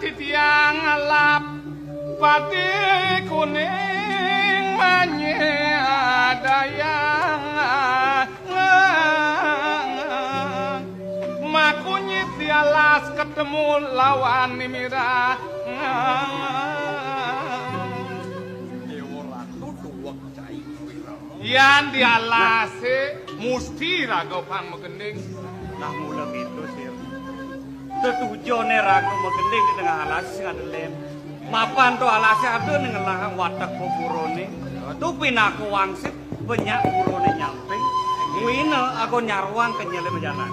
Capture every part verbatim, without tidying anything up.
Tiang alap pati kuning manyadayang. Makunyit di alas ketemu lawan Ni Mirah. Dewa Ratu duweg cai wirama. Yan di alase musti raga pang magending. Nah, mula gitu, Sir. Tetujoné raga magending di tengah alas sing ada lem. Mapan to alasé ada ning ngelah watek kuburoné. Tu pinaka wangsit banyak kuburoné nyamping. Muina aku nyaruang kenyelé majalan.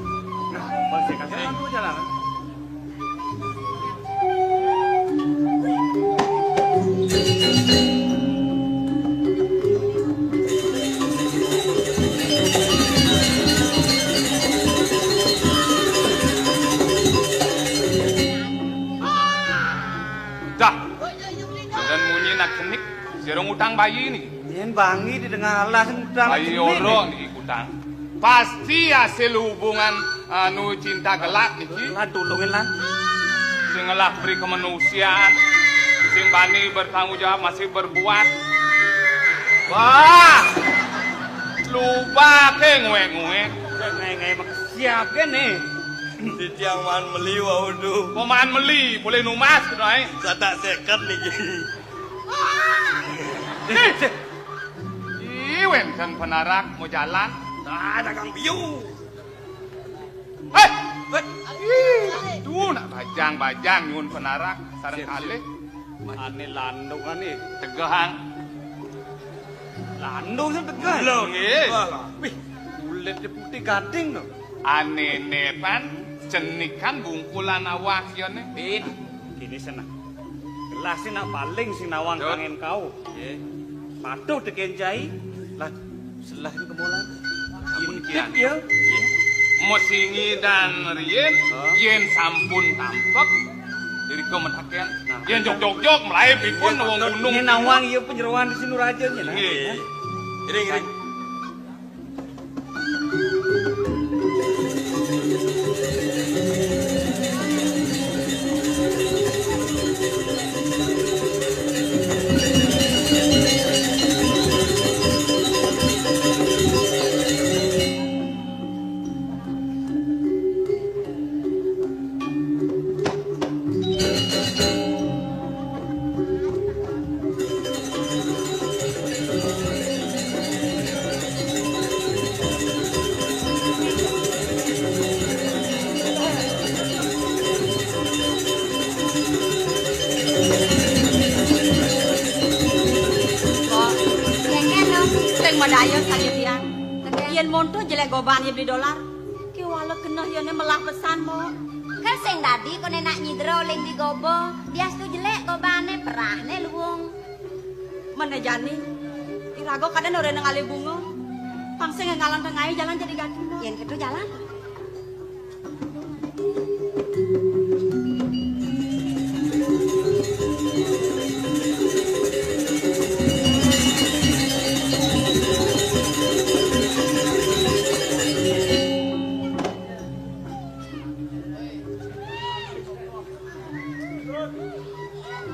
Nah, bang sing kasih aku jalan. Dah. Dan munyi nak kenik, sira ngutang bayi niki. Yen bangi di tengah alas ngutang bayi kenik ora niki. Niki ngutang. Pasti hasil hubungan anu cinta gelap niki. Lan tulungin lan. Sing ngelah beri kemanusiaan, sing bani bertanggung jawab masih berbuat. Wah. Lubake nguek-nguek. Ngai-ngai mak siap kene. Titiang maan meli wau tu. Kok maan meli, boleh numas tu ai. Satak seket niki. Ih, wenten penarak mau jalan. Ah, dagang biu. Heh, heh. Ih, tu nak bajang-bajang nyun penarak sareng kalih. Ane landuk ane. Tegehan. Landuk sing tegehan. Lho nggih. Wih, kulitnya putih gading to. Anene pan cenikan bungkulan awak yone. Bin, kini seneng. Gelas sing nak paling sing nawang kangen kau. Nggih. Patuh teken jai. Lah, selah ini kemolan. Amun kian. Ya. Mesingi dan rien, yen sampun tampek, diri kau mentaken. Nah. Yen jog-jog-jog, melaib ipun wong gunung. Ini nawang iya penyeruan di Sinuraja nya. Nggih. Iring, iring. Kok, kengken dong. Sing madaya sakit tiang. Yen monto jelek goban ya beli dolar. Ki wala keneh yone melah pesan, Mbok. Kan sing dadi kone nak nyidra oling di goba, bias tu jelek gobane, perahne luwung. Mene jani, iraga kadang ora nang alih bunga. Pang sing ngalang tengahe jalan jadi ganti, Mbok. Yen ketu jalan.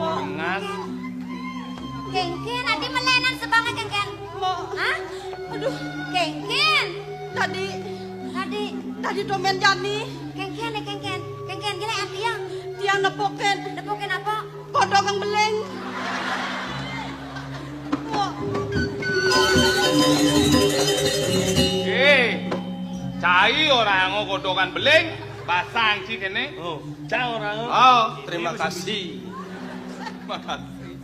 Mengas. Kengken, adi melenan sebanget, Kengken. Mbok. Hah? Aduh. Kengken. Tadi. Tadi. Tadi domen jani. Kengken, eh, Kengken. Kengken, gila ya, tiang. Tiang nepoken. Nepoken apa? Kodok kang beling. Mbok. Eh, cai orang ngodokan beling, basang ci kene. Oh, cai orang. Oh, terima kasih. Terima kasih.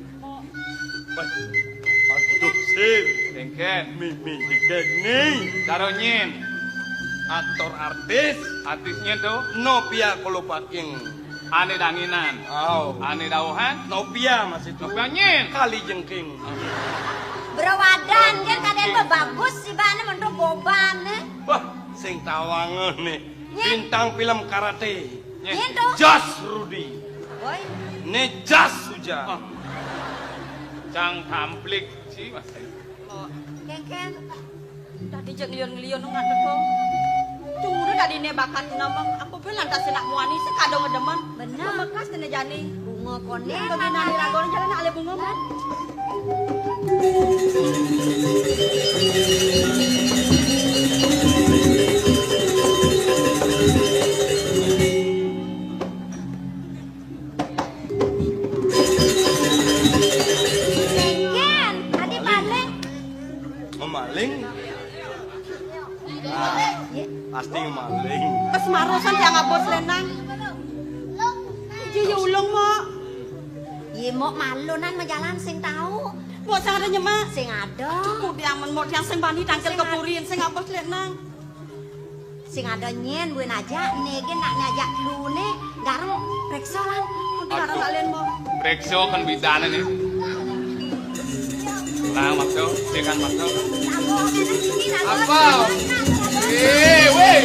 Aduh, Sir. Kengken. Mimi jegeg nih. Karo nyin. Aktor artis. Artisnya tuh. No pia kolopaking. Ane danginan. Au. Ane dauhan. No pia masih tuh. No pia nyin. Kali jengking. Berawadan kan kadang bagus sih bane mentok goban eh. Wah, sing tawang nih. Nyen. Bintang film karate. Nyen. Nyen to? Jas Rudi. Woi. Ne jas Suja. Oh. Cang tamplik ci, Mas. Oh, Kengken. Dadi jek ngelion-ngelion nang ngadeg to. Cung udah dadi ne bakat nama. Aku pun lantas nak muani sekadang ngedemen. Bener. Bekas Jani. Bunga koné. Bagaimana lagu jalan alé bunga, Mat? Jengken, adi paling. Memaling? Ah, pasti maling. Pas marosan yang abos lenang. Iya, ya ulung, Mok. Iya, Mok, malu nan majalan sing tau. Mok, sing ada nyemak. Sing ada. Aduh, Mok, diamen, Mok, yang sing bani tangkil kepurin, sing abos lenang. Sing ada nyén, buin aja, né gén nak nyajak lu né, gareng, preksa lan. Nanti gareng lak lén, Mok. Preksa kan bidané né. Nah, maksa, tekan maksa. Apa? Eh, weh.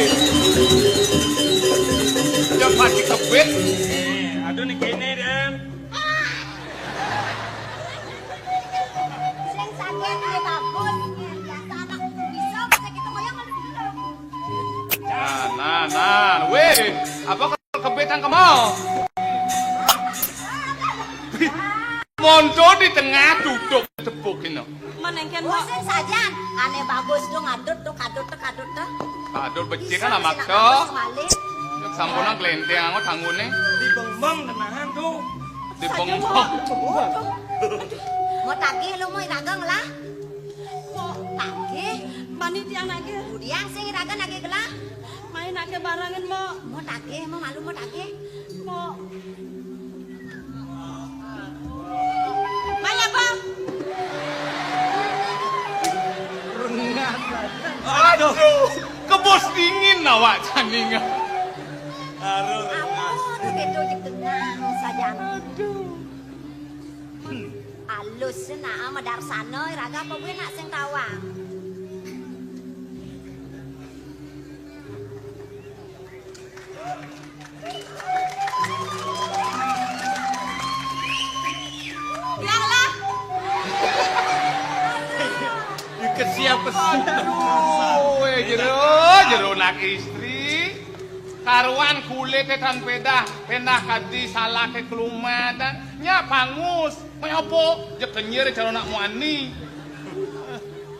Jangan pasti kebet. Eh, aduh nih kéné, Den. Sing sakit dia bagus. Biasa anak bisa bisa gitu ngoyong kalau gitu. Nah, nah, nah. Weh, apa kebet yang kemau? Monto di tengah duduk tepuk ini. Menengken, Mok. Bosen sajan. Ané bagus tuh ngadut tuh, kadut tuh, kadut tuh. Kadut becik kan amat tuh. Sampunan kelenting angot tangguné. Dibengong tenahan tuh. Dibengong. Mau tagih lu, mau dagang lah. Mau tagih. Mani tiang nagih. Budiang sing dagang nagih gelah. Main nagih barangan, Mok. Mau tagih, mau malu mau tagih. Mok. Maya, Bang. Aduh, kebos dingin awak caningan. Aduh, rengas. Aduh, itu di tengah saja. Aduh. Alus nak madarsana raga apa gue nak sing tawang. Biarlah. Kesiap kesiap. Aduh, eh, jero, jero nak istri. Karuan kulité tan pédah, pédah kadi salahé kelumatan. Nya pangus, meh apa? Jeg kenyir cara nak muani.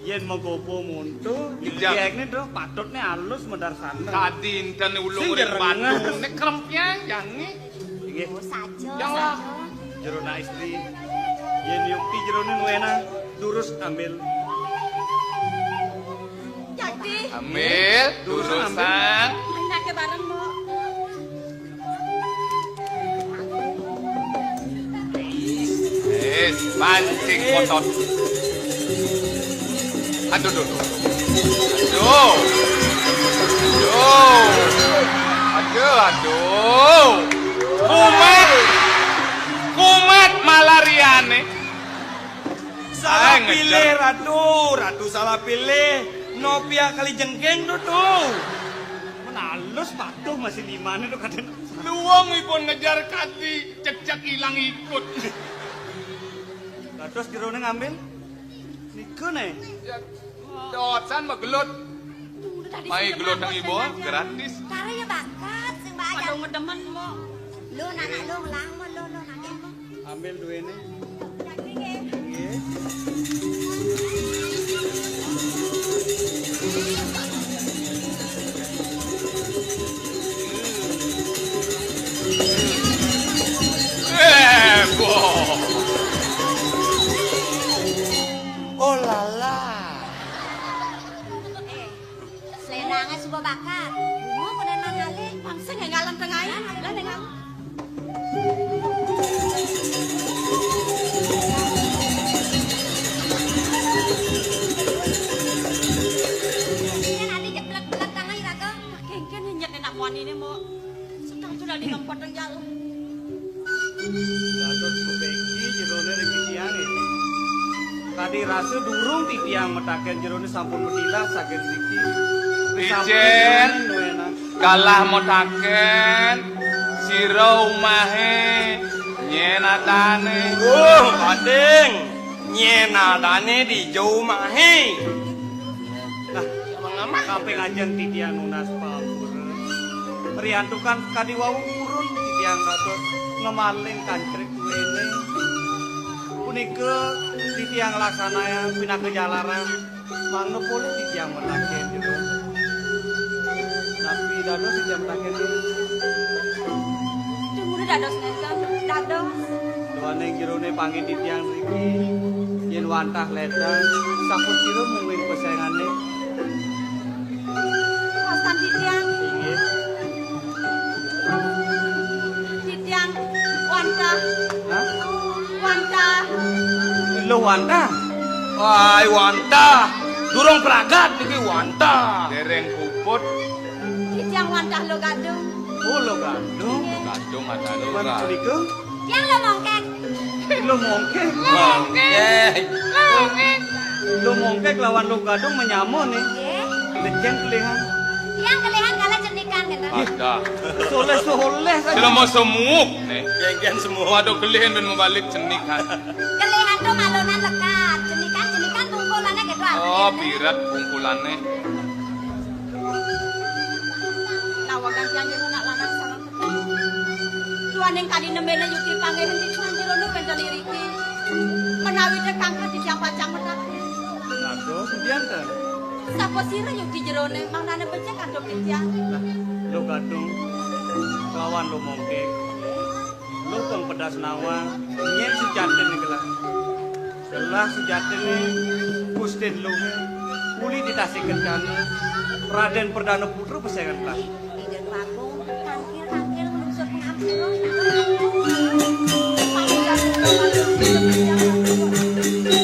Yén magopo monto, ijak. Jekné, Dok, patutné alus madarsana. Kadi énten ulung urip batu, né krempiang jangé. Inggih. Saja. Janglah. Jero nak istri. Yén yukti jeroné nuéna, durus ambil. Jadi. Ambil, durusan. Mainake bareng, Mbok. Eh, pancing kotor. Aduh, aduh, aduh. Aduh. Aduh. Aduh, aduh. Kumat. Kumat malariané. Salah pilih, Ratu. Ratu salah pilih. Nopiak kali jengking tu, tu. Men alus patuh masih lima ni tu kadén. Luang ipun ngejar kadi, cek-cek ilang ikut. Lah terus jeroné ngambil? Nika né. Ya, dosan mah gelut. Mai gelut nang ibu, gratis. Karya bakat sing bakat. Pada ngedemen, Mbok. Lo nak, nak, lo ngelang, lo, lo nak, lo. Ambil duene. Nggih. Eh, boh. Oh, lala. Selendangnya suka bakar. Bunga pada nang ngalih. Bangsa nggak ngalam tengah. Lah, nang ngalam. Ini nanti jeblak-jeblak tanah, Iraga. Makin kan nyet enak muan ini, Mbok. Setang sudah di tempat yang jauh. Dados bebeki jerone ring titiang, nggih. Kadi rasa durung titiang metaken jerone sampun matilar saking mriki. Ijen, nuenan. Galah metaken sira umahe nyen adane. Oh, Pading. Nyen adane dija umahe. Nah, kaping ajeng titiang nunas pamura. Riantukan kadi wau purun titiang dados. Ngemaling kancrik kuwene. Punika titiang laksanaya pinaka jalaran. Mangda polih titiang mataken jero. Napi dados titiang mataken jero? Dumun dados nenten, dados. Duaning jerone panggih titiang mriki, yen wantah ledang, sapasira mungguing pesengane? Wastan titiang. Inggih. Titiang wantah. Hah? Wantah. Lo wantah? Wai, wantah. Durung pragat niki wantah. Dereng puput. Titiang wantah Lo Gadung. Oh, Lo Gadung. Inggih. Gadung ada Lo. Wan punika? Tiang Lo Mongkek. Lo Mongkek. Mongkek. Mongkek. Lo Mongkek lawan Lo Gadung menyama nih. Nggih. Becen kelihan. Tiang kelihan kala cenikan, gitu. Ada. Soleh-soleh saja. Sira mau semuuk nih. Genggen semua. Waduh, kelihan ben mau balik cenikan. Kelihan tuh malunan lekat. Cenikan, cenikan tungkulannya gitu. Oh, birat tungkulannya. Nawa gantian jero nak lanang sareng Duaning kadi nemene yukti panggihin titiang jero nu penten iriki. Menawi tekangkat titiang pacang menawi. Dados, pundi ten? Sapasira yukti jerone, mangdane becik antuk titiang. Nah, Lo Gadung, lawan Lo Mongkek. Lo pang pedas nawang, nyen sujatine gelah. Gelah sujatine, Gustin Luhe, uli di Tasik Kencana, Raden Perdana Putra pesengan gelah. Ida Agung, tangkil, tangkil, nusuk ngampura.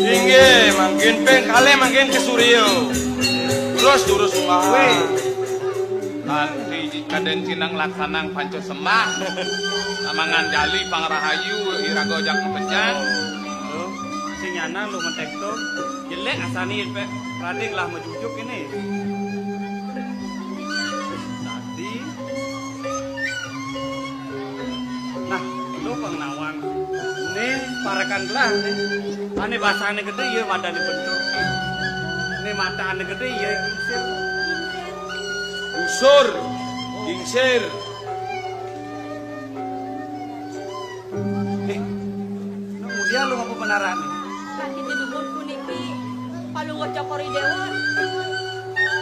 Inggih, mangkin ping kalih mangkin ke Surya. Terus durus unggahan. Weh. Kanti kaden cinang laksanang panca sembah. Mangan jali pangrahayu iraga jak mapejang. Tuh, sing nyanan Lo Mongkek to. Jelek asane pek prading lah majujuk ini. Tadi. Nah, Lo pang nawang. Nih, parekan gelah nih. Ane basane gede, iya madane bentuk. Nih, matane gede, iya gingsir. Usur, gingsir. Eh, kemudian Lo ngapa menarani? Sakit di dubur puniki, Palungguh Cokor I Dewa,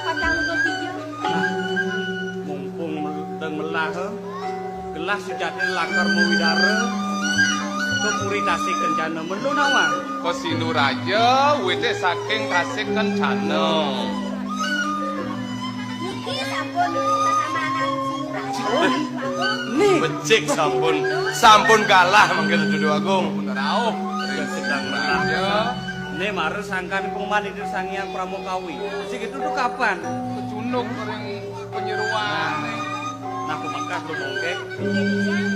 pacang lungguh tiga. Nah, mumpung mel-, dan melah, eh, gelah sujatine lakar mawidara, ke Puri Tasik Kencana. Men Lo nawang. Ke Sinuraja, wite saking Tasik Kencana. Niki sampun kesamanan Sinuraja. Nih. Becik sampun, sampun galah mangke Dudu Agung. Sampun rauh. Sedang melah. Ya. Nih, mara sangkan pengumani Sang Hyang Pramokawi. Sing itu tuh kapan? Kecunduk ring penyeruan. Nah, aku mengkah Lo Mongkek.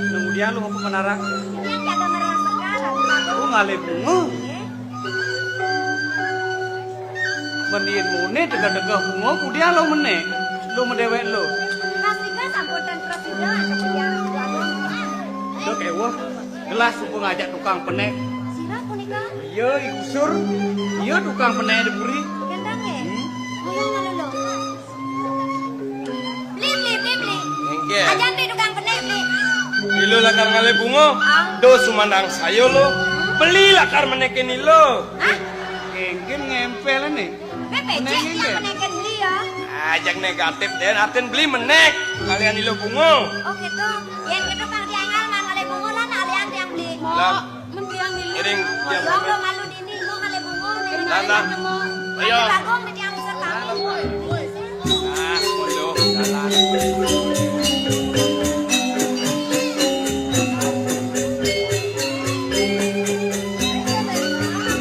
Kemudian Lo apa menara? Yang jaga merah sekarang. Oh, ngalih bunga. Men yen mune tegah-tegah bunga, pudian Lo menek? Lo medewek Lo. Prasida sampun ten prasida, kemudian Lo. Lo keweh, gelah suba ngajak tukang penek. Sira punika? Iya, I Gusur. Iya, tukang penek di puri. Gendang, nggih? Hmm. Ayo, lalu, Lo. Beli, beli, beli, beli. Engke. Ajan beli tukang penek, beli. Ilo lakar ngalih bunga. Ah. Do sumandang saya, Lo. Beli lakar menekin ilo. Hah? Engke ngempel nih. Bebe, cek, menekin, ya, menekin beli, ya. Ajak negatif deh, artin beli menek. Kalian ilo bunga. Oh, gitu. Yen gitu, Bang Diangal, man ngalih bunga lah, nak lian yang beli. Lah. Mentiang ngilu. Iring, ya, lo malu dini, lo kali bungo, nih. Lah, lah. Ayo. Ayo, Bagong, di tiang usah kami. Nah, ayo, jalan.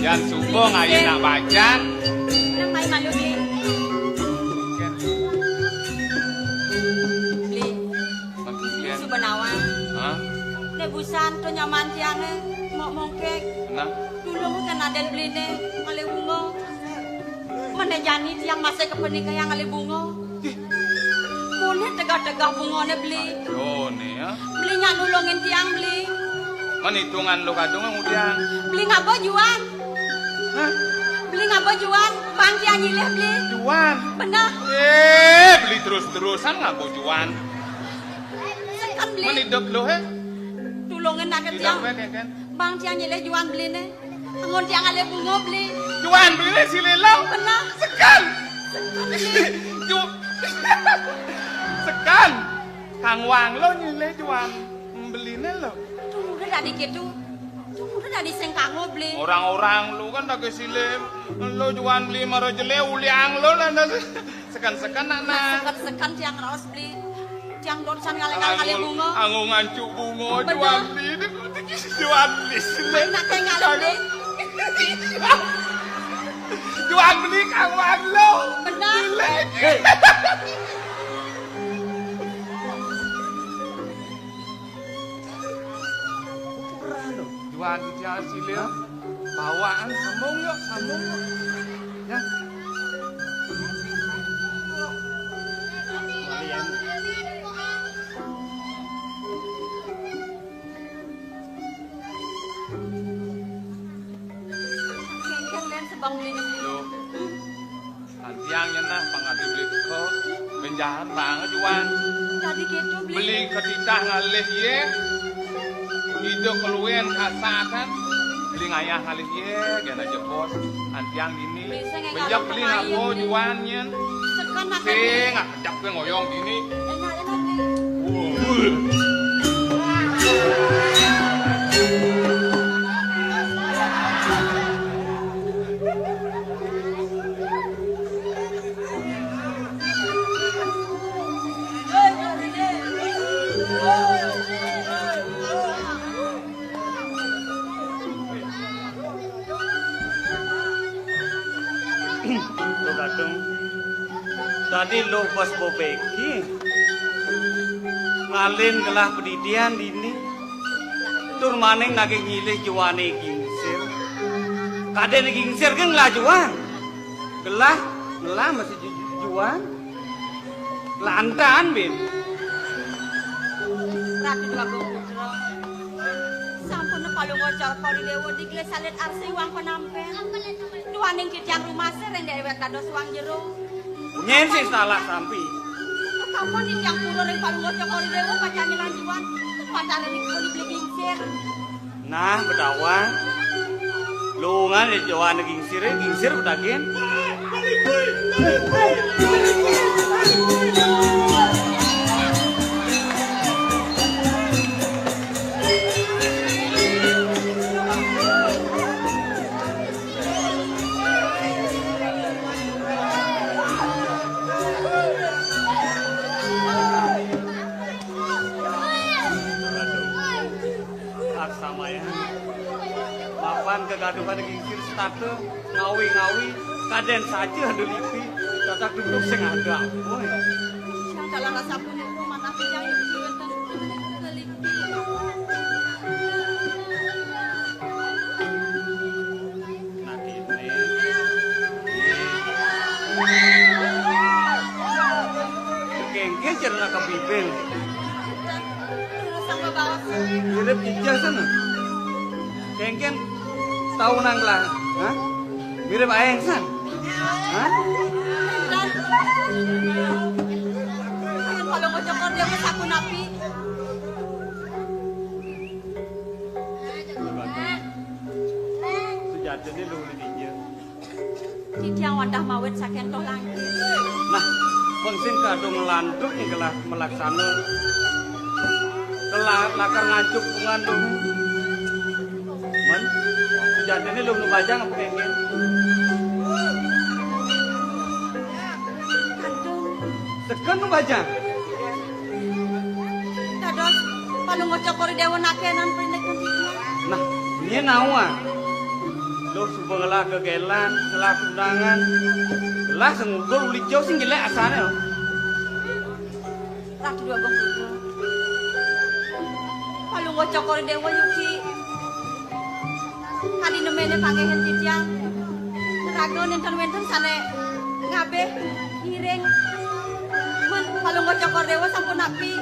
Yan subuh ngayu nak bacan. Nang main malu, nih. Beli. Suba nawang. Hah? Nek busan to nyaman tiange, Mok Mongkek. Nah. Dulu kan aden beline ngalih bunga. Mene jani tiang masih kepenikayang ngalih bunga. Ih. Mone tegah-tegah bungane beli. Ayo, ne, ya. Beli nyak nulungin tiang, beli. Men hitungan lo kadung ngudian. Beli ngaba juan. Hah? Beli ngaba juan, bang tiang nyilih, beli. Juan? Bener. Eh, beli terus-terusan ngaba juan. Seken, beli. Men hidup lo, he? Tulungin nak tiang. Bang, tiang nyilih juan beliné. Anggon tiang ngalih bunga beli. Juan beliné silih lo. Bener. Seken. Seken beli. Ju-, seken. Kang Wang lo nyilih juan beliné lo. Tuh, udah tadi gitu. Tuh, udah tadi sing kanggo beli. Orang-orang lo kan lagi silih lo juan beli mara jelé uliang lo lah. Seken-seken, nak, nak. Seken-seken tiang raos beli. Tiang dosan ngalih-ngalih bunga. Anggo ngancuk bunga, bener. Juan beli, juan beli. Nak tiang ngalih beli. Juan beli Kang Wang lo. Bener. Beli. Hei. Juan tiang silih. Bawaan sambung yuk, sambung yuk. Ya. Kéngkén lén sebang beli. Loh. Antiang nyenah pangadi beli teka. Benjahat banget, Juan. Tadi gitu beli. Beli ketitah ngalih yé. Ida keluén kasatan. Beli ngayah ngalih yé, gén aja bos. Antiang dini. Beli sing ngajak beli ngapa, Juan, nyén? Sing ngajak gue ngoyong dini. Enak, enak, beli. Tuh, Gadung. Tadi lo pas bobeki. Ngalin gelah pedidian dini. Tur maning nagih nyilih juané gingsir. Kadén gingsir ke ngelah juan. Gelah, ngelah masih ju-, juan. Lantan, Bin. Ratu Déwa Putra. Sampun Palungguh Cokor I Déwa digelis alit arsi wang panampén. Duaning titiang rumasa ring déwék dados wang jero. Nyén sing salah sampi? Kapan titiang purun ring Palungguh Cokor I Déwa pacang nyelanjuan. Pantare ning kebon beli gingsir. Nah, Bedawan. Lungan di Jawa ane gingsire, gingsir betagin. Aksamayan. Mapan kegaduhan gingsir setata, ngawi-ngawi, kaden saja ada lipi, tatak duduk sing ada. Woi. Yang dalam rasa pun itu manah yang wonten lipi. Natine. Kengken cerna kepibil. Mirip ijah sana. Kengken tau nang lah. Hah? Mirip aeng san. Hah? Kalau ngocokor dia mah saku napi. Sujatine luhur dija. Titiang wantah mawit saking toh langkir. Nah, pang sing kadung nglantur ing gelah malaksana. Gelah lakar ngancuk bungan to. Men, sujatine luhur nu bajang apa kengken? Kadung. Seken nu bajang. Dados Palungguh Cokor I Déwa nakenan prindik titiang. Nah, nyén nawa. Lo suba ngelah gegelan, ngelah tunangan. Ngelah sing uga uli jauh sing jelek asane. Ratu Déwa Agung Putra. Palungguh Cokor I Déwa yuki. Kadi nemene panggihin titiang. Raga nenten wenten sane ngabih ngiring. Men Palungguh Cokor Déwa sampun napi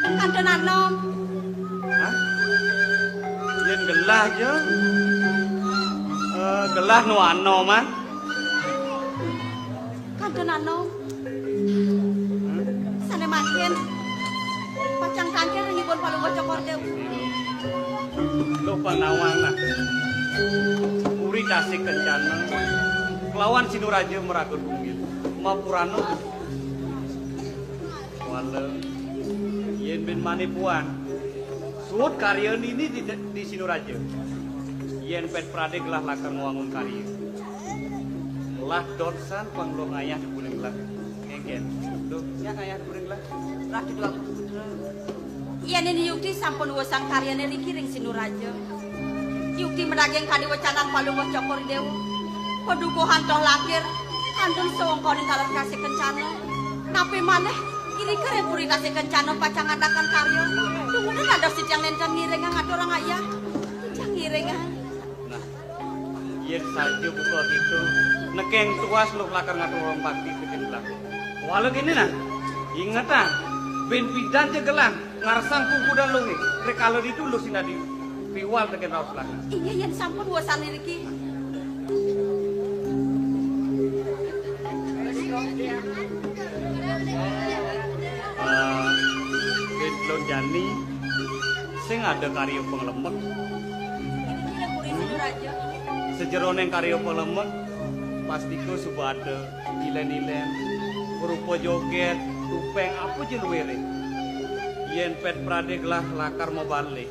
kantun anom. Hah? Yen gelah ja. Eh, gelah nu anom, ah. Kantun anom. Sane mangkin pacang kangkir ring ibun Palungguh Cokor Déwa. Lo pang nawang nah. Puri Tasik Kencana kelawan Sinuraja maraga tunggil. Mapurana. Wala, yén bin mani puan, suud karya nini di, di Sinuraja. Yén pét pradé gelah lakar ngwangun karya. Lah dot san pang lo ngayah di puring gelah. Kénkén. Lo, nyak ngayah di puring gelah. Ratu Déwa Putra. Yén nini yukti sampun wésan karyané niki ring Sinuraja. Yukti madaging kadi wecanan Palungguh Cokor Déwa. Padukuhan toh lakir, kantun sawengkaning taler Tasik Kencana. Napi malih irika ring Puri Tasik Kencana pacang ngandakan karya. Dumun dados titiang nénten ngiringang aturang ayah. Titiang ngiringang. Nah, yén saja buka kita, nekeng tuas luh lakar ngaturang bakti titiang gelah. Wala kéné nah, ingetang, bin pidan ja gelah ngarsang pupudan luhé, rikala ditu luh sinadi piwal tekén raos gelah. Inggih, yén sampun wésan iriki. Eh, bin telun jani, sing ada karya panglemek. Sajeroning karya panglemek, pastika suba ada ilén-ilén, rupa jogét, tupéng, apa ja luiré. Yén pét pradé gelah lakar mabalih.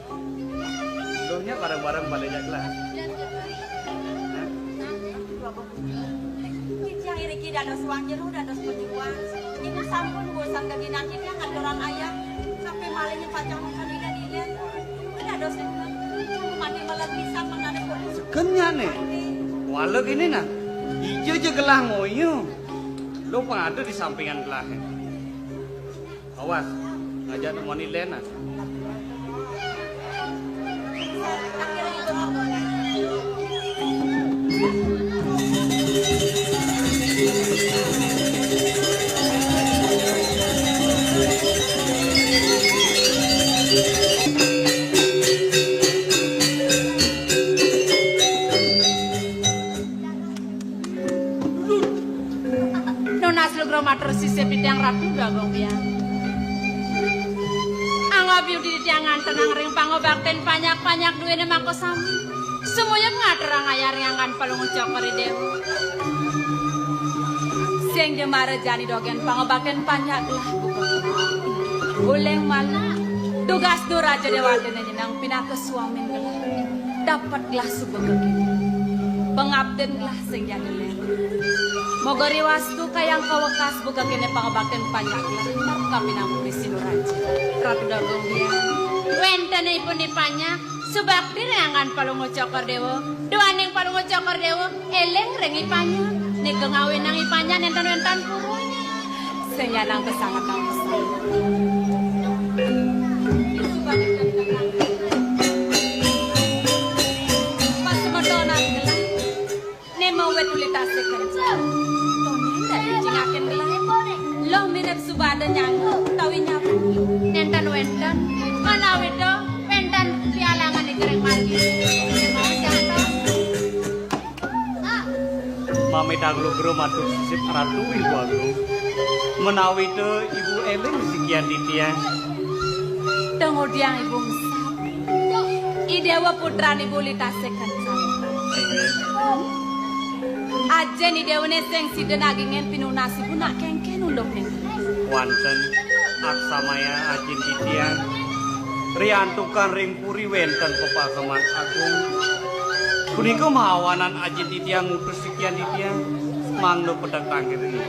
Luh nyak bareng-bareng balih jak gelah. Hah? Titiang iriki dados wang jero, dados panyuwun. Ibu sampun bosan geginan titiang ngaturang ayah. Sampai malih pacang makan ilén-ilén. Dados mati meled pisan mangdané kudu. Seken nyak né. Wala kéné nah. Ija ja gelah ngoyong. Lo pang ada di sampingan gelahé. Awas, ngajak nemoni Lena. Nunas lugra matur sisip titiang Ratu Déwa Agung Biang. Angga biudi titiang ngantenang ring pangabaktin panjak-panjak duéné makasami. Sumuyub ngaturang ayah ring anggan Palungguh Cokor I Déwa. Sing ja mara jani dogén pangabaktin panjak gelah buka. Uling malih dugasné Raja Déwatané nyeneng pinaka swamin gelah. Dapet gelah suba geginan. Pangabdin gelah sing jani lén. Moga riwastu kayang kawekas buka kéné pangabaktin panjak gelah. Kapining Puri Sinuraja. Ratu Déwa Agung Biang. Wénten ipun i panjak, subakti ring anggan Palungguh Cokor Déwa. Duaning Palungguh Cokor Déwa, éling ring i panjak. Nika ngawinang i panjak nénten wénten purun. Sing nyanang kasangetang pisan. Pasemetonan gelah. Né mawit uli tasih kencan. Toné dadi jingakin gelah. Loh mirib suba ada nyangga utawi nyapu. Nénten wénten. Manawita wénten pialangan ring margi. Mamitang lugra matur sisip Ratu Ibu Agung. Menawita Ibu éling sikian titiang. Tunggudiang Ibu ngesap. I Déwa putran Ibu uli tasih kencan. Ajin I Déwané sing sida nagingin pinunas Ibu nak kénkén unduk ning. Wénten aksamaya ajin titiang. Riantukan ring puri wénten pepaseman agung. Punika mawanan ajin titiang ngutus sikian titiang mangda pedek tangkir ibu.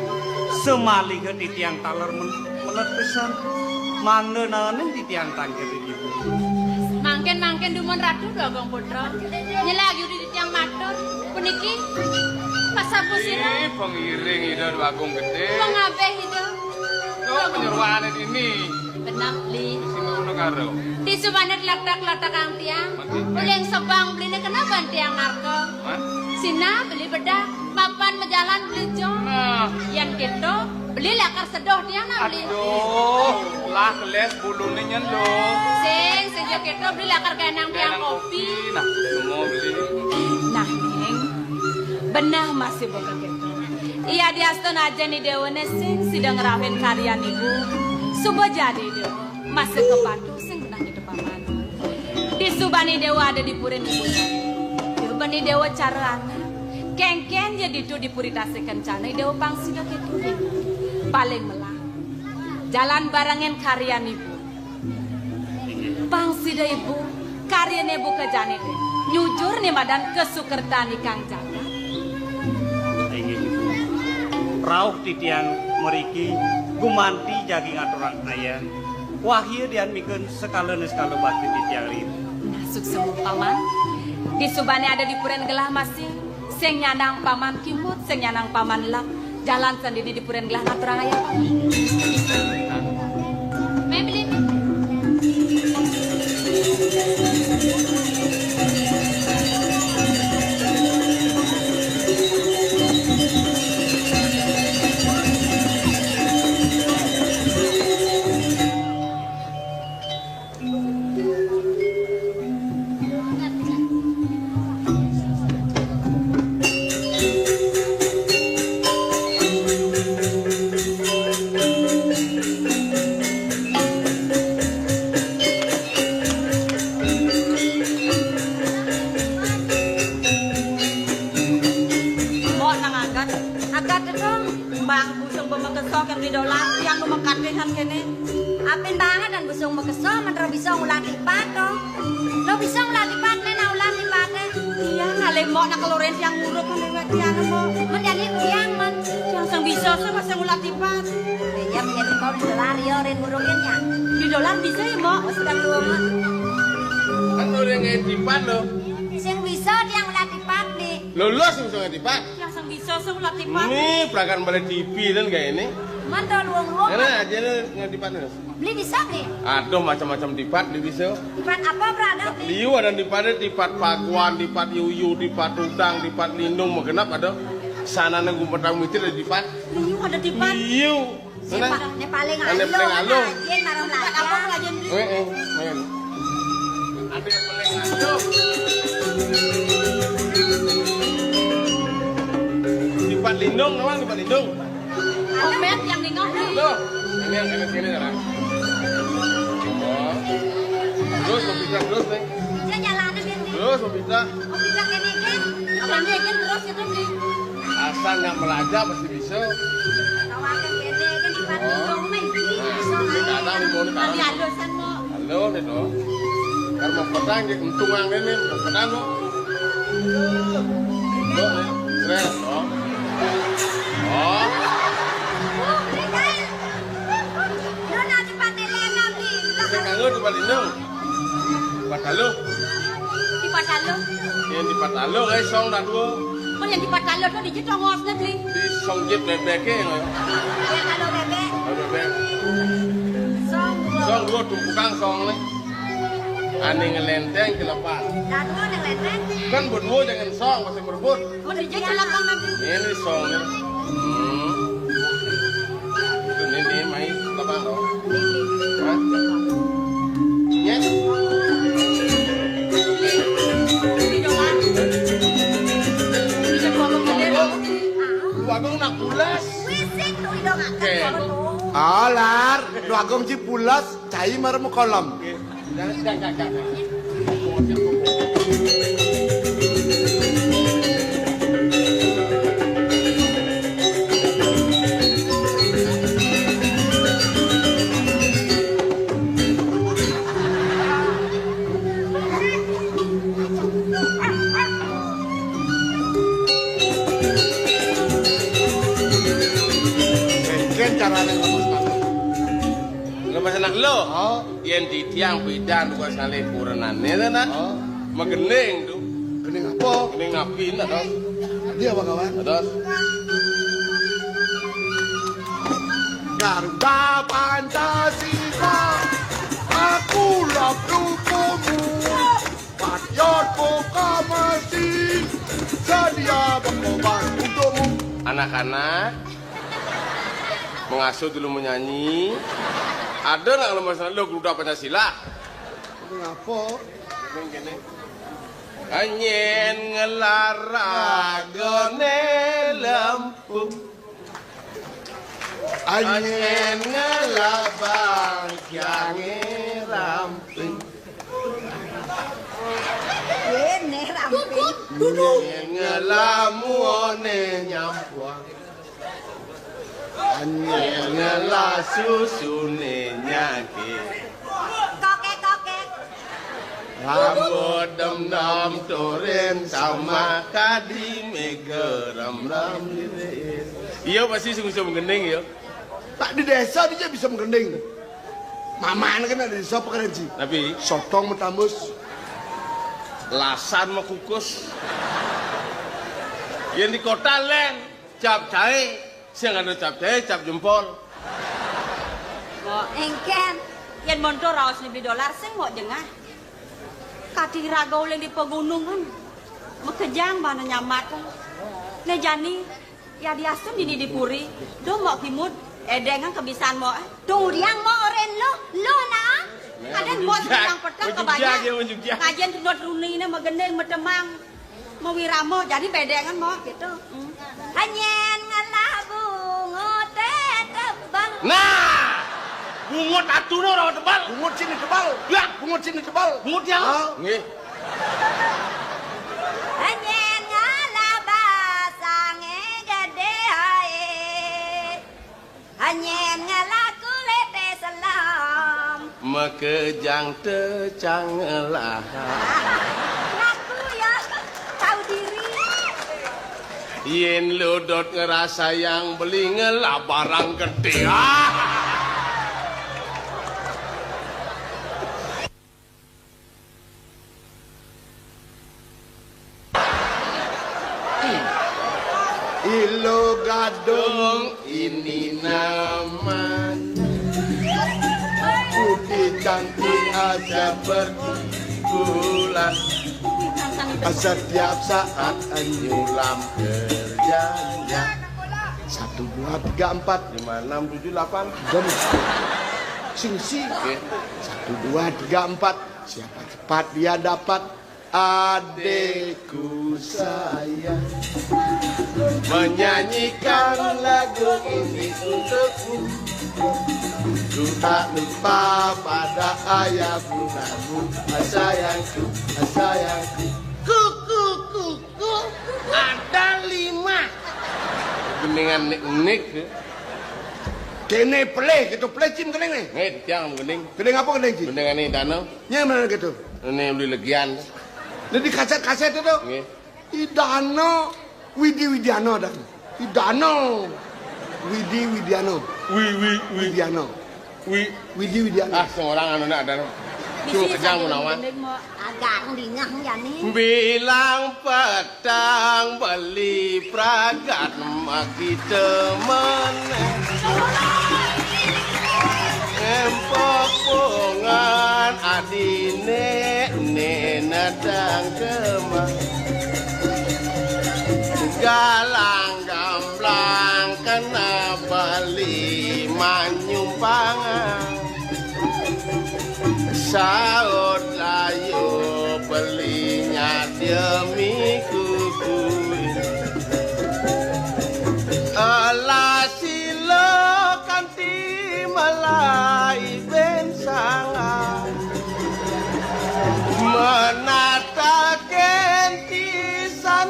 Samaliha titiang taler men-, meled pisan mangda naenin titiang tangkir ibu. Mangkin-mangkin dumun Ratu Déwa Agung Putra. Nyelag yudi titiang matur. Puniki pasapu sira. Ih, pangiring Ida Déwa Agung Gedé. Pangabih Ida. Tuh, penyerwané dini. Genep, Beli. Sing ngono karo. Di subané letak-letakang tiang. Mati. Uling sebang Beliné kena ban tiang narka. Hah? Sina Beli bedah, mapan majalan Beli jo. Nah. Yén kéto, Beli lakar sedoh tiang nah, Beli. Aduh, lah keles buluné nyén lo. Sing, sing ja kéto Beli lakar kenang tiang kopi. Nah, semua Beli. Nah, Ning. Beneh masih buka kéto. Iya diastun ajin I Déwané sing sida ngrauhin karyan Ibu. Suba jani Déwa, masih kebantu sing beneh nyedepang manut. Disubani Déwa ada di purin ibu. Disubani Déwa cara anak. Kéngkén ja ditu di puri Tasih Kencana, Déwa pang sida kéto. Paling melah. Jalan barengin karyan ibu. Pang sida ibu, karyan ibu ka jani dé. Nyujur né madan kasukertan ikang jagat. Inggih, Ibu. Rauh titiang mriki gumanti jagi ngaturang ayén. Wahya dian mikeun sekala niskala bakti titiang ri. Nah, suksma, Paman. Disubani ada di purin gelah masih, sing nyandang Paman kimud, sing nyandang Paman lep. Jalan sandini di purin gelah ngaturang ayén, Paman. Méh, beli, méh. Mbok nang agat, agat dong. Mbang busung bemekeso kén di dolar, tiang nu mekatihan kéné. Apin banget dan busung mekeso, men ro bisa ngulah tipat to. Lo bisa ngulah tipat, né, nah ulah tipaté. Iya, ngalih mbok nak kelurin tiang nguruk kan lewat tiang, Mbok. Men jani tiang, men. Tiang sing bisa sih masih ngulah tipat. Iya, biar kau di dolar ya, rin ngurukin ya. Di dolar bisa ya, Mbok? Oh, sedang lu, Mbok. Kan udah nggak tipat lo. Sing bisa tiang ngulah tipat nih. Lulus sing bisa nggak tipat. Tiang sing bisa sing ngulah tipat. Nih, perakan balik T V dan kayak ini. Man to luang-luang. Enak aja lu nggak tipat nih. Beli bisa, Bli? Aduh, macam-macam tipat beli bisa. Tipat apa, Bra, ada, Bli? Liu ada tipat, tipat paguan, tipat yuyu, tipat udang, tipat lindung, mah genap ada. Sana nang gumpetang mitir ada tipat. Liu ada tipat? Liu. Sana. Ini paling anu, paling anu. Tipat apa, Bli? Eh, eh, main. Ada yang paling anu. Tipat lindung, namanya tipat lindung. Omet yang nengok nih. Tuh, ini yang kena sini, Sarah. Oh. Terus, mau pita terus, nih. Bisa jalan aja, nih. Terus, mau pita. Mau pita kene, kan? Kene, kan, terus itu, nih. Asal nggak melajah, pasti bisa. Tawakan kene, kan, di Batu, dong, nih. Nah, bisa, ini kan? Datang, nih, mau nih, Tadi datang. Halusan, mau. Halo, nih, dong. Kan mau petang, dia untung yang ini, mau petang, dong. Dok, nih. Stres, dong. Oh. Lu nanti pakai lena, Bli. Sing kanggo tipat lindung. Tipat taluh. Tipat taluh. Yén tipat taluh kaé song dak dua. Kok yén tipat taluh to dijit ongosné, Bli? Di song jit bébéké ngono. Ya kalau bébék. Kalau bébék. Song dua. Song dua tumpukan song né. Ané ngelénténg celepan. Dak dua nang lénténg. Kan berdua jangan song masih merebut. Mun dijit celapang nanti. Ini soalnya. Hmm. Ini, ini main celapang, loh. Hah? Yes. Ini doang. Ini doang. Dua gong nak pulas. Wisik tuh, Ido, ngangkat. Oke. Suara tuh. Alar, dua gong ji pulas, cai marem kolam. Oke. Kénkén carané ngelemes anak. Ngelemes anak lo? Oh. Yén titiang pidan tugas ngalih kurenané to, Nak. Oh. Magending to. Gending apa? Gending napi, Nak, to? Tadi apa, kawan? Terus? Garuda Pancasila, aku lap dukumu. Patriot proklamasi, sedia berkorban untukmu. Anak-anak, mengasuh dulu menyanyi. Ada nak ngelemes lo Garuda Pancasila? Ngapa? Nyén ngelar ragané lempung. Nyén ngelar bangkiangé ramping. Yén ngelamuné nyampuang, yén ngelasusuné nyakit. Kokek, kokek. Rambut dem-dem turin sama kadi méga rem-rem lirin. Iya, pasti sing bisa menggending ya. Tak di desa dia bisa menggending. Maman kan ada di desa apa kan, Ji? Tapi sotong metambus. Lasan mekukus. Yang di kota lén, cap jaé, sing ada cap jaé, cap jempol. Mbok, éngkén, yén montor raos nibi dolar sing mbok jengah. Kadi raga uling di pegunungan. Makejang bana nyamat. Né jani, ya diastun dini di puri. Duh, mbok kimud, édéngan kebisan mbok. Duh, diang mbok orén lo, lo nah. Kadén mbok sembilang petang kebanyak. Ngajén tunut runiné magending matemang. Mawirama, jadi bédéngan mbok gitu. Hmm. Anyén ngelah bungut tebal. Nah, bungut atuné ora tebal. Bungut sini tebal. Ya, bungut sini tebal. Bungut ya? Ah. Nggih. Anyén ngelah basangé gedé aé. Anyén ngelah kulité selem. Makejang tecang ngelah. Ngaku ya, tahu diri. Yén lo dot ngerasayang beli ngelah barang gedé. Ah. Ilo gadung ini namanya. Putih cantik aja seperti bulan. Setiap saat nyulam kerjanya. Satu, dua, tiga, empat. Lima, enam, tujuh, delapan. Jam. Sing si. Oke. Satu, dua, tiga, empat. Siapa cepat dia dapat adikku sayang. Menyanyikan lagu ini untukmu. Ku tak lupa pada ayah bundamu. Ah, sayangku, ah, sayangku. Kuku, kuku. Ada lima. Gendingan nik-nik. Kéné pelih, gitu pelih, Cim, gending né. Nih, tiang gending. Gending apa gending, Cim? Gendingan ini danau. Nyén mana gitu? Ini beli legian. Ini di kaset-kaset itu. Nggih. Idana Widi Widiana dan Idana Widi Widiana. Wi, wi, wi. Widiana. Wi. Widi Widiana. Ah, sembarang anu nak ada. Cuma kejang menawan. Agak dingah jani. Bilang petang beli pragat makita meneh. Empok pongan adine ne natang kemah. Galang gamblang kena beli manyumpangan. Saut layu belinya demi kuku. Alah sila kanti malai ben sangat. Menataken pisan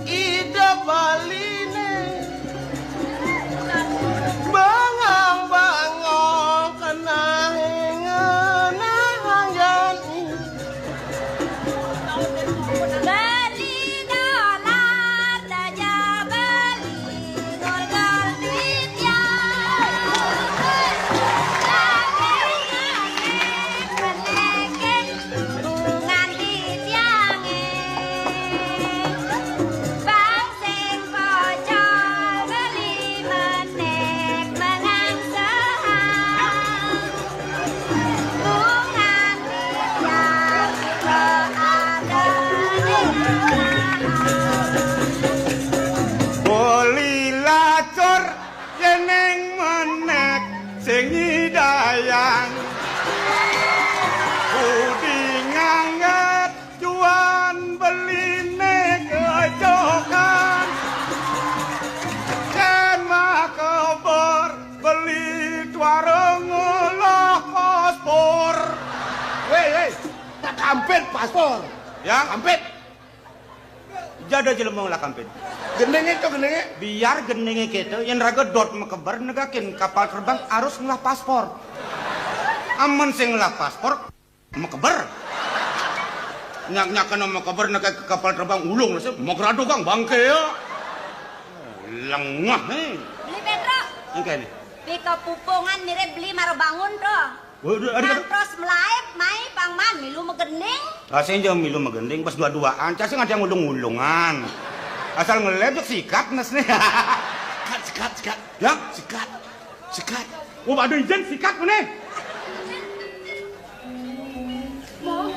Ida Baline. Bangang-bangang kena ngenah jani. Beli dolar saja beli ngulgal duit ya. Lagi-lagi peneken nganti tiange. Bang sing pocol beli menek menang sehang. Bungan tiang kok ada ning beli lacur. Yeneng menek sing nyidayang, budi ngangget juan beline kecokan. Yen makebor beli tuarung ngolah paspor. Weh, weh, tak kampit paspor. Ya? Kampit. Jada jelema ngelah kampin. Gendinge to, gendinge. Biar gendinge kéto, yén raga dot makeber negakin kapal terbang harus ngelah paspor. Amun sing ngelah paspor, makeber. Nyak-nyakan makeber negakin kapal terbang ulung, magrado kang bangké ya. Lengah, eh. Beli Pétro. Engké né. Di kepupungan mirip beli mara bangun to. Waduh, aduh, aduh. Matros melaib, mai pang man, milu magending. Ah, sing ja milu magending, pas dua-duaan. Cah sing ada yang ulung-ulungan. Asal ngeleb, jek sikat, nes nih. Sikat, sikat, sikat. Ya? Sikat, sikat. Oh, aduh, izin sikat, mana? Bos,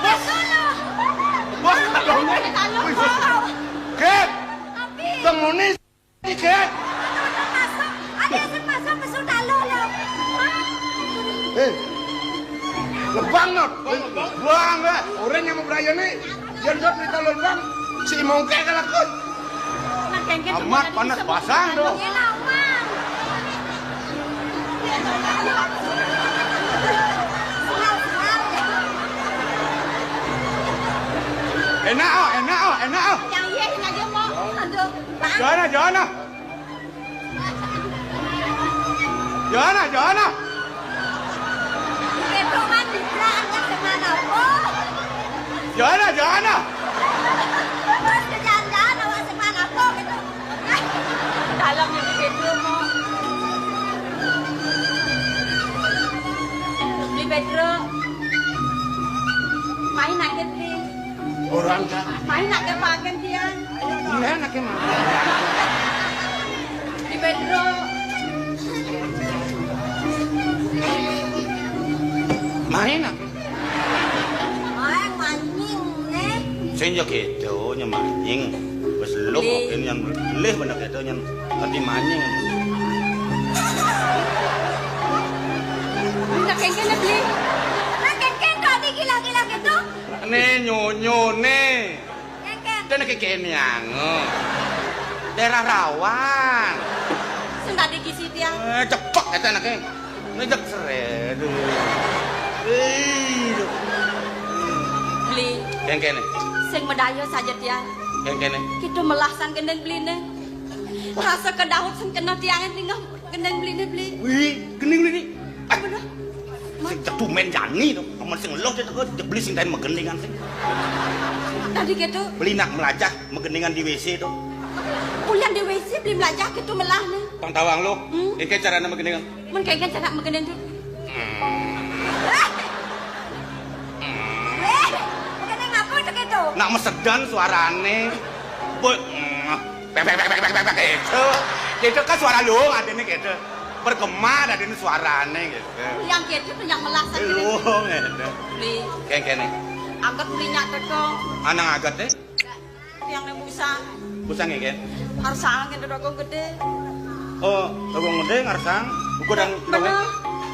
bos. Wih, bos. Gek. Temuni, Gek. Masuk. Ada sing masuk ke Sutalo, loh. Eh. Lebang, Not. Lebang, eh. Orang yang mau berayani, yang Not minta lebang, si mongke kalau kau. Amat panas basang, tuh. Enak, oh, enak, oh, enak, oh. Yang iya, yang aja mau. Aduh, Pak. Jangan, jangan, ah. Jangan, jangan, ah. Pedoman dibilang aja kemana, Bu? Jangan, jangan, ah. Terus ke jalan-jalan, awak semana, Bu, gitu. Dalam ini Pedro, mau. Di Pedro. Main aja, Tri. Orang kan. Main aja makan dia. Iya, nak makan. Di Pedro. Main, nak. Main mancing, eh. Sing ya gitu, nya mancing. Wis lho, Beli. Mungkin yang leh bener gitu, yang ngerti mancing. Minta kengkeng, Beli. Nah, kengkeng kok digila-gila gitu. Né nyonyo né. Kengkeng. Dene kekene ango. Daerah rawan. Sing tadi kisi tiang. Eh, cepek kata anaknya. Ngejek seret. Eh, Beli. Kengkene. Sing medaya saja tiang. Kengkene. Kita melasan gendeng Beli né. Rasa ke Daud sing kena tiangnya tinggal gendeng Beli né, Beli. Wih, gendeng Beli né. Ah, bener. Sing cetu men jani to. Amun sing ngeluh to, Beli sing tain magendingan sing. Tadi gitu. Beli nak melajah magendingan di W C to. Kuliah di W C Beli melajah gitu melah né. Pang tawang lo. Hmm? Iki carane magendingan. Mun kengkeng cara magending to. Hmm. Eh, magending apa to gitu? Nak mesedan suarane. Boy, mm. Pek, pek, pek, pek, pek, pek, pek, gitu. Gitu kan suara luhung adene gitu. Bergema adene suarane gitu. Yang gitu tuh yang melasan gitu. Luhung gitu. Beli. Kayak gini. Angkat beli nyak teko. Anang angkat deh. Yang nih busa. Busa nggih, nggih. Harus salah gitu dong gedé. Oh, dong gedé ngarsang. Buku dan bener.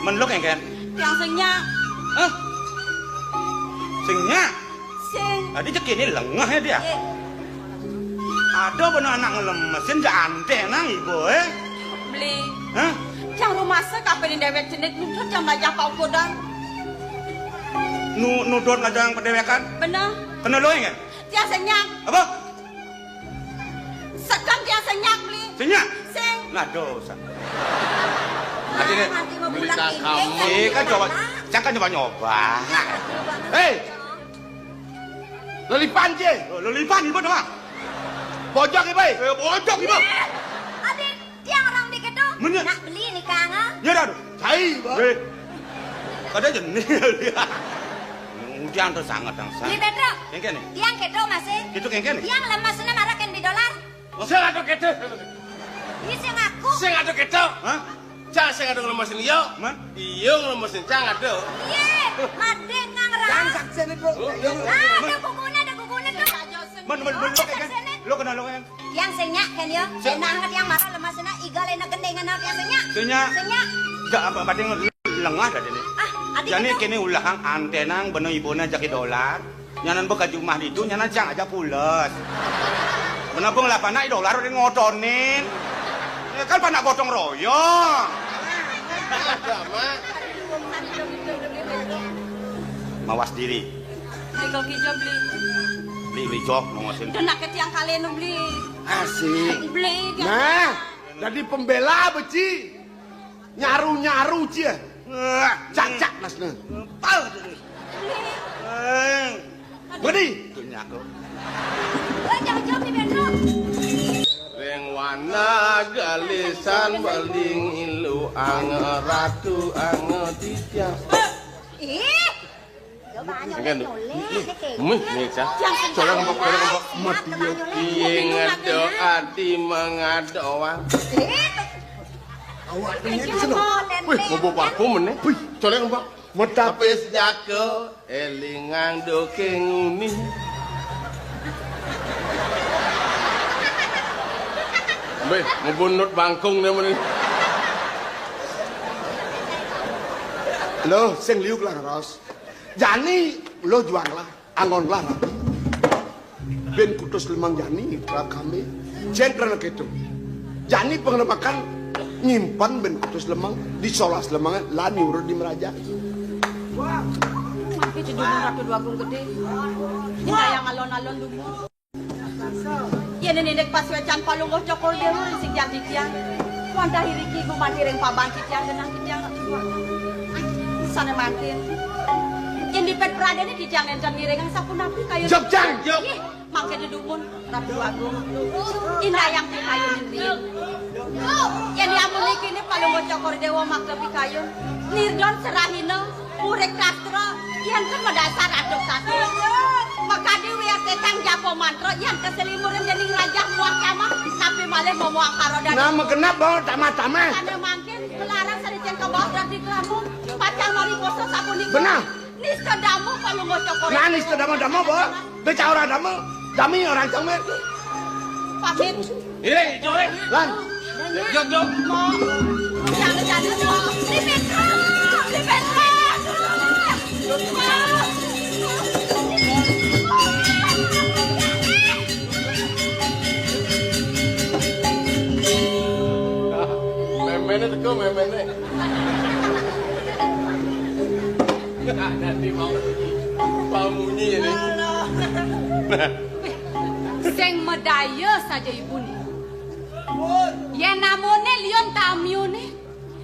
Menluk nggih, nggih. Yang sing nyak. Hah? Sing nyak? Sing. Tadi cek ini lengah ya dia. Iya. Ada bener anak ngelemesin, gak anteh nang ibu, eh? Beli. Hah? Yang rumah saya kapan ini dewek jenik nuntut yang banyak kau godang. Nu-, nudut ngajang padéwékan? Bener. Kena lo, kan? Tiang sing nyak. Apa? Sekam tiang sing nyak, Bli. Sing nyak? Sing. Nah, dosa. Nah, nanti mau beli bulan tangkam. Ini, kan, eh, kan coba, jangan nyoba-nyoba. Hei! Lelipan, Ci. Oh, lelipan, ibu doang. Bojog, ibu. Eh, bojog, ibu. Eh, adin. Tiang orang di kéto. Bener. Nak beli nih, Kang, ah. Ya dah, aduh. Cai, Bang. Eh. Kada jenih dia. Udah tuh sangat yang sangat. Beli Pedro. Kéngkén nih. Tiang kéto masih. Kéto kéngkén nih. Tiang lemesna mara kén di dolar. Oh. Sing ada kéto. Ini sing aku. Sing ada kéto. Hah? Cang sing ada ngelemesin iya. Man? Iya ngelemesin cang ada. Iya, madé ngarang. Cang saksiné, Bro. Oh, iya. Ah, ada kukuné, ada kukuné tuh. Man, man, man, lo kéngkén. Lo kenal lo kéngkén. Tiang sing nyak kén ya. Sing. Enak banget tiang mara lemesna, igal enak gendingan tiang sing nyak. Sing nyak. Sing nyak. Enggak apa-apa, ding, lengah dah ini. Ah, adik. Jani kita kéné ulahang anténang bener ibuna jaki dolar. Nyanan beka jumah ditu, nyanan cang aja pules. Menabung lah panak dolar udah ngotonin. Ya kan panak gotong royong. Ada, Mak. Mawas diri. Beli kaki jo beli. Beli, beli jok, nongosin. Kena ke tiang kali nu beli. Asik. Beli dia. Nah, jadi pembela beci. Nyaru-nyaru cia. Wah, cacak nasna. Pal. Beli. Eh. Budi. Itu nyaku. Eh, jangan jawab nih, Pedro. Ring wana galisan beling ilu ange ratu ange titiang. Ih. Enggak, nih. Nih, nih, Cak. Colek empok, colek empok. Mati ya. Iya, ngedo ati mengadoan. Awak ini di sini. Wih, mau bawa parfum, nih. Wih, colek empok. Metapis jako, elingang doke nguni. Beh, ngebunut bangkung dia, meni. Lo, sing liuk lah, Ros. Jani, lo juang lah, anggon lah, rabi. Bén kutus lemang jani, rab kambe. Cén kena kéto. Jani pengelemakan nyimpen bén kutus lemang, di solas lemang, lan nyuruh di meraja. Mangké jedumun Ratu Déwa Agung Gedé. Dina yang alon-alon dumun. Yén néné dék pasuécan Palungguh Cokor Déwa ring sing jati tiang. Wantah iriki gumanti ring paban titiang genah titiang. Sané mangkin. Yén dipet pradéné titiang nénten ngiringang sapunapi kayun. Jog, Jang! Jog. Ih, mangké dedumun, Ratu Agung. Indayang pikayun ring. Yén amun niki né Palungguh Cokor Déwa makta pikayun. Nirdon serahina, murid kastra, yén ké madasar aduk sastra. Makadi wiyasétang japa mantra, yén ké selimurin déning rajah muah kamah, napi malih momoang karodan. Nah, magenep, Bang, tamah-tamah. Sané mangkin, melarang sané cén kabaos dadi kelamu, pacang mariposa sapunika. Benah. Nista dama Palungguh Cokor. Nah, nista dama-dama, Bang. Béca orang dama. Dami orang cang, Mé. Pamit. Ih, Cok, eh. Lan. Jog, jog. Mo. Jangan, jangan, mo. Ribet, ribet. Méméné teka, méméné. Nanti mau, mau munyi ini. Sing madaya saja ibuné. Yén amoné liun tamiuné,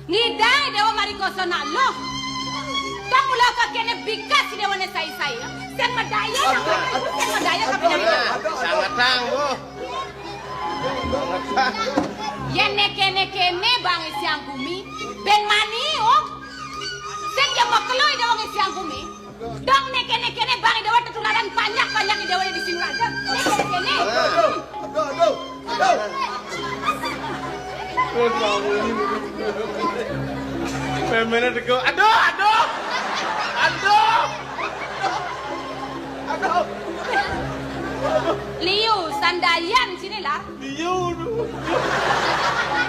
ngidang Déwa Marikoso nak luh. Tong mula kakéné bikas Déwané sai-sai. Sing madaya nak, sing madaya kapining. Sangatang, Bu. Yén né kéné-kéné bang Hyang Gumi, bén mani, oh. Sing ja makelo Déwa Hyang Gumi. Dong né kéné-kéné bang Déwa tetularan panjak-panjak Déwa di Sinuragan. Né kéné-kéné. Aduh, aduh, aduh. Méméné teka. Aduh, aduh. Aduh. Aduh. Liu, sandayan sini lah. Iya, aduh.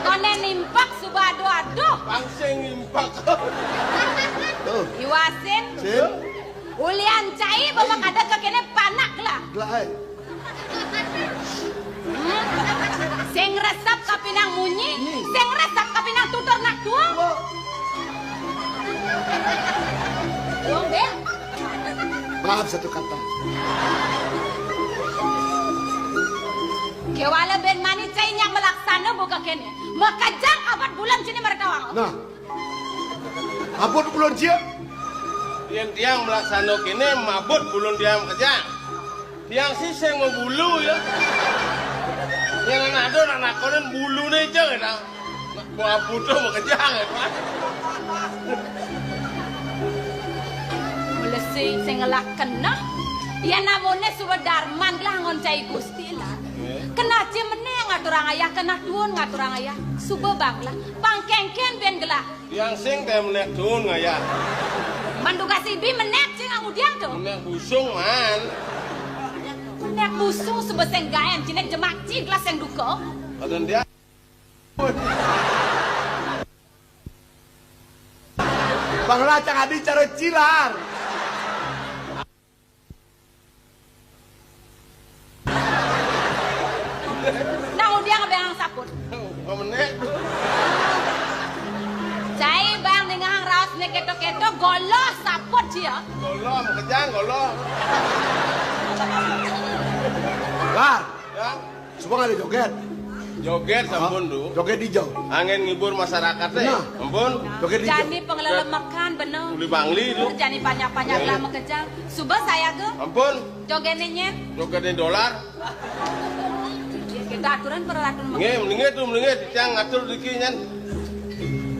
Koné nimpak suba aduh-aduh. Pangsing nimpak. Tuh. Iwasin. Sin. Ulian cai bawa kada kakéné panak lah. Gelah, ai. Hmm. Sing resep kapinang munyi, hmm, sing resep kapinang tutur nak tua. Wah. Tuh, Bé. Maaf satu kata. Kéwala bén mani cai nyak malaksana buka kéné. Makejang abot bulan sini mertawang. Nah. Abot bulan sia? Yén tiang malaksana kéné, mabot bulan tiang makejang. Tiang sih sing mabulu ya. Yén anak ada nak nakonin buluné aja ya. Nak buah butuh makejang ya, Pak. Mula sing, sing ngelak kena. Ya namanya suba darman gelah ngon cai Gusti lah. Kena cai meneh ngaturang ayah, kena tuun ngaturang ayah. Suba bang lah. Pang kéngkén bén gelah. Tiang sing té menék tuun ngayah. Man dugas ibi menék cing angudiang to. Menék busung man. Menék busung suba sing gaén ciné jemak ci gelas sing duka. Adan dia. Bang lah cang adi cara cilar. Nang udiang abéngang saput. Pamenék. Cai bang ningehang raos né kéto-kéto, goloh saput sia. Goloh, makejang goloh. Lar. Ya. Suba ngalih jogét. Jogét sampun, Du. Jogét ijo. Anggén ngibur masarakat, eh. Nah. Ampun. Jogét ijo. Jani panglelemekan bener. Uli Bangli, Du. Jani panjak-panjak lah makejang. Suba sayaga. Ampun. Jogétné nyén. Jogétné dolar. Kita aturan peraturan. Nggih, mendingan tuh, mendingan tiang ngatur diki nyén.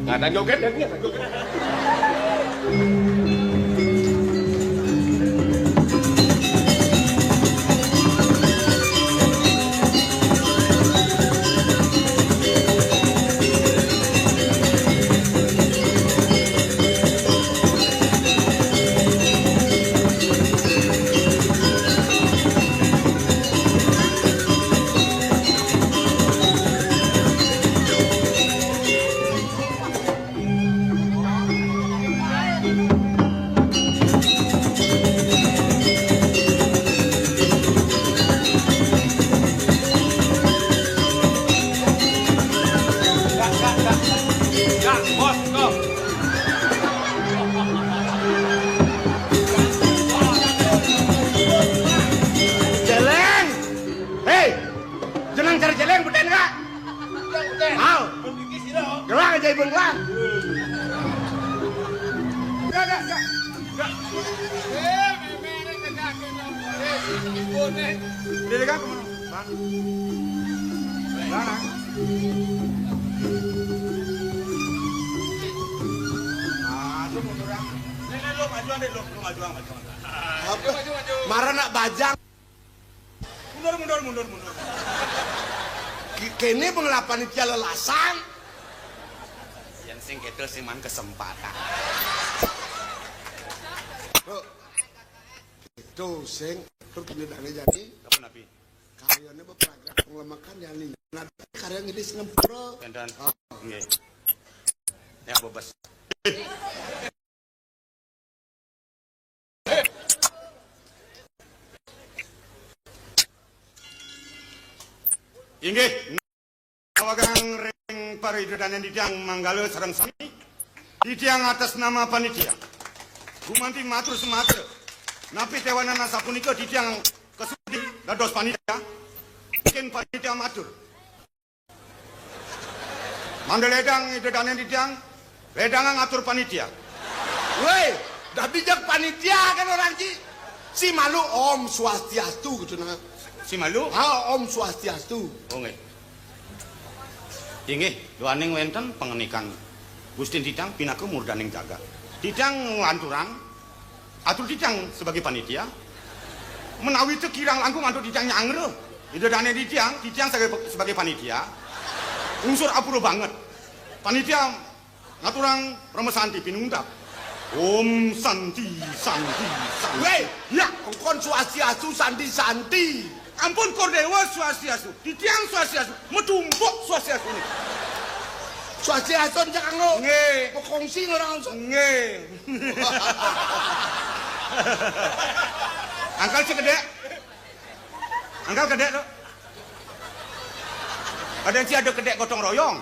Ngadang jogét, ngadang jogét. Céléng! Héi! Jeneng cari céléng, beden ka? Beden, beden. Hau. Beden gigi sira. Gelang aja ibun gelang. Enggak, enggak, enggak. Enggak. Eh, mémé ini kena, kena. Eh, ibun, eh. Udah, udah, Kang, kemana? Bang. Bang. Ah, lu mundur, Bang. Ini, ini, lu majuan deh, lu, lu majuan, majuan. Apa? Maju, maju, maju. Marah nak bajang. Mundur, mundur, mundur, mundur. Ki-, kéné pengelapan panitia lelasan. Yén sing kéto sing man kesempatan. Tuh. Tuh, sing, terus gini dane jadi. Apa napi? Karyané bepragat pengelemekan jadi. Nah, karya ngidis ngempura. Énten. Ah. Nggih. Ya bebas. Inggih, nawegang ring parida dané titiang manggala sareng sami. Titiang atas nama panitia gumanti matur sumatra. Napi téwanan asapunika titiang kasudi dados panitia. Mungkin panitia matur. Mangda lédang Ida Dané titiang, lédangang atur panitia. Wéh, dadi jak panitia kan orang ci. Si malu Om Swastiastu gitu nah. Si malu? Ah, Om Swastiastu. Oh, nggih. Inggih, duaning wénten pangenikan Gustin titiang pinaka murdaning jagat. Titiang nglanturang Atur titiang sebagai panitia, menawi teu kirang langkung antuk titiang nyanggra. Ida dané titiang, titiang sebagai, sebagai panitia, unsur apura banget. Panitia ngaturang Parama Santi pinungkap. Om Santi, Santi, Santi. Wéh, ya, engkon Swastiastu, Santi, Santi. Ampun, Kor Déwa Swastiastu. Titiang Swastiastu. Metumpuk Swastiastu niki. Swastiastu, Cak Anggo. Nggih. Bekongsi ngorang langsung. Nggih. Angkal cek gedé. Angkal gedé to. Kadang si ada gedé gotong royong.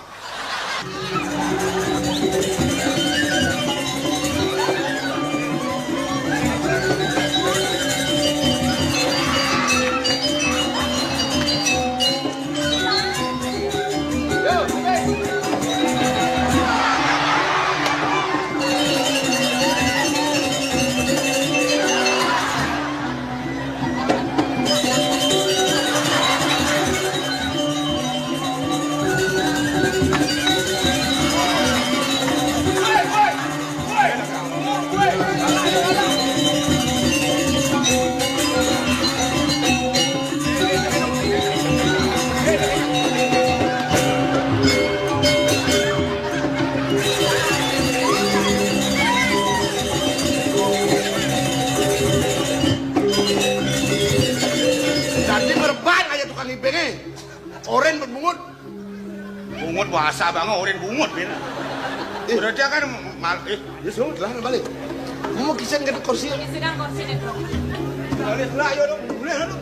Oren buat bungut. Bungut bahasa banget, oren bungut, Ben. Eh. Berarti kan mal-, eh. Ya, sudah, lah, balik. Kamu mau kisen ke kursi? Kisen ke kursi deh, Bro. Balik, lah, ayo dong. Boleh, ayo dong.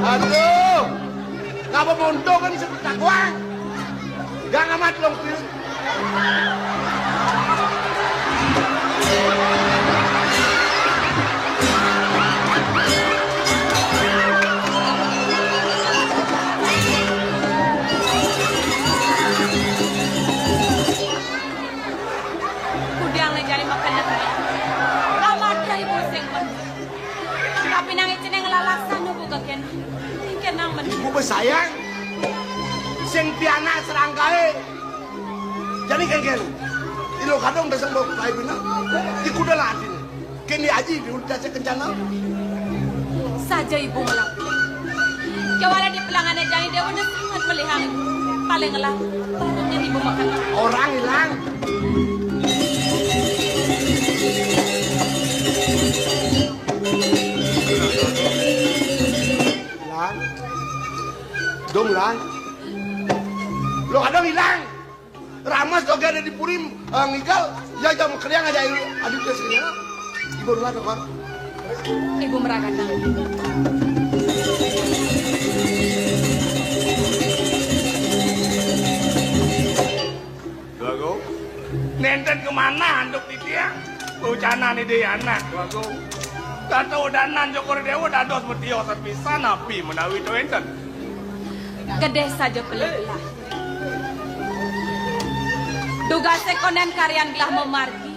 Aduh, ngapa monto kan bisa takwang? Jangan amat long. Kudiang ne jani makan. Amat dah ibu sing. Tapi nang ici neng lalasan buka kena. Kena men. Ibu besayang. Sing pianak serangkai. Jani kengken. Ilo kadong beseng bau kai bina. Di kuda ladin. Kini aji di ulta kencana. Saja ibu ngelak. Kewala di pelangannya jani dewa ne sangat melihang. Paling ngelak. Barangnya ibu makan. Orang hilang. Hilang. Dong hilang. Lo kadang hilang. Ramas juga ada di Purim, eh, ngigal, ya jam keriang aja ayu, aduh dia sini. Ibu lah apa? Ibu meragana. Dwagung, nenten kemana anduk titiang? Ucana ni di anak, Dwagung. Kata udanan Joko Dewa dados metios sepisan api menawi to enten. Kedeh saja pelih gelah. Tugasé konden karyan gelah mamargi.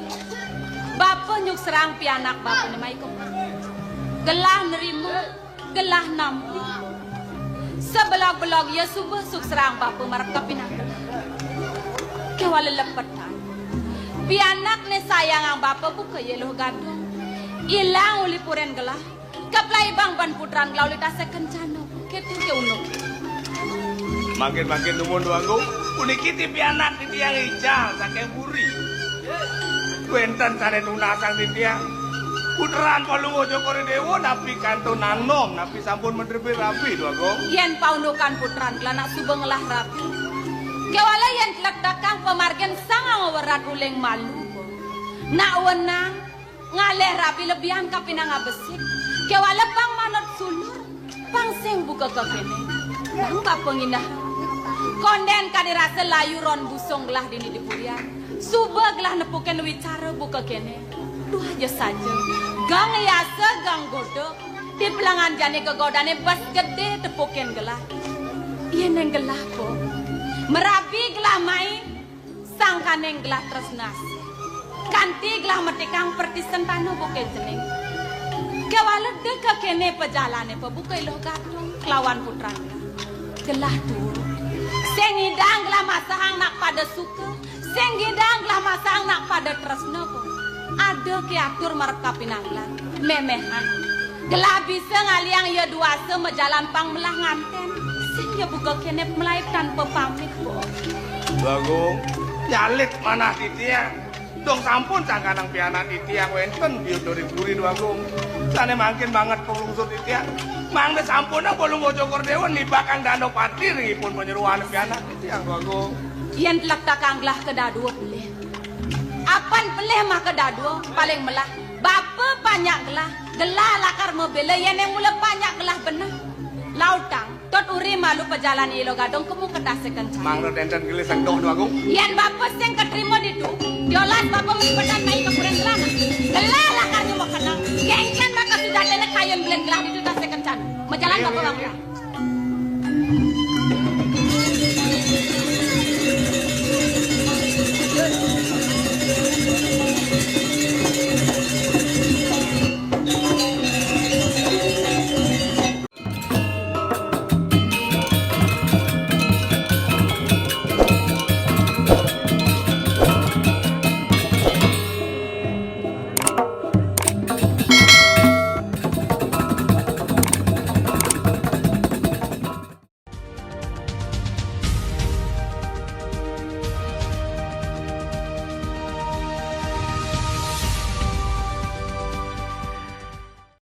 Bapa nyukserang pianak bapané mai kemah. Gelah nerima, gelah nampi. Sebelog-belog ia suba sukserang bapa marep kapinang gelah. Kéwala lepetan. Pianak né sayangang bapa buka ia luh gadung. Ilang uli puren gelah. Kaplaibang ban putran gelah uli tasih kencana. Kéto ké unduk. Mangkin-mangkin dumun Dwagung, puniki ti pianak titiang ical saking puri. Wénten sané tunasang titiang. Putran Palungguh Cokor I Déwa napi kantun anom, napi sampun madrebé rabi, Dwagung. Yén paundukan putran gelah nak suba ngelah rabi. Kéwala yén tlektekang pamargin sang ngwerat uling malu. Nak wenang ngalih rabi lebihan kapinang abesik. Kéwala pang manut sulur, pang sing buka kekéné. Pang bapa nginah. Konden kadi rasa layu ron busung gelah dini di purian. Suba gelah nepukin wicara buka kéné. Duh aja saja. Gang yasa, gang goda. Di pelangan jani gegodané bes gedé tepukin gelah. Yén neng gelah, Pok. Merabi gelah mai. Sangkaning gelah tresna asih. Kanti gelah metikang pertisen tana buka cening. Kéwala da kekéné pajalané pabuka I Luh Gadung kelawan putran gelah. Gelah tuur. Sing ngidang gelah masahang nak pada suka, sing ngidang gelah masahang nak pada tresna, Pok. Ada ké atur marep kapinang gelah. Méméhan. Gelah bisa ngalihang ia duasa majalan pang melah ngantén. Sing ia buka kéné melai tanpa pamit, Pok. Dwagung, nyalit manah titiang. Dong sampun sangkanang pianak titiang wénten biut duri puri, Dwagung. Sané mangkin banget panglungsur titiang. Mangda sampunang Palungguh Cokor Déwa nibakang Danapati ring ipun panyeroan pianak titiang, Dwagung. Yén tlektekang gelah kadadua pelih. Apan pelih maka dadua paling melah. Bapa panjak gelah, gelah lakar mabéla yén yang mula panjak gelah beneh. Lautang, tot uri malu pajalan I Luh Gadung kemu ketasih kencana. Mangda ténten gelis sengdoh, Dwagung. Yén bapa sing katrima ditu, diolas bapa mesti pedan mai ka kuren gelah. Gelah lakar nyuma kenang. Kéngkén maka sujatiné kayun belin gelah ditu tasih kencana. Majalan bapa bangsa.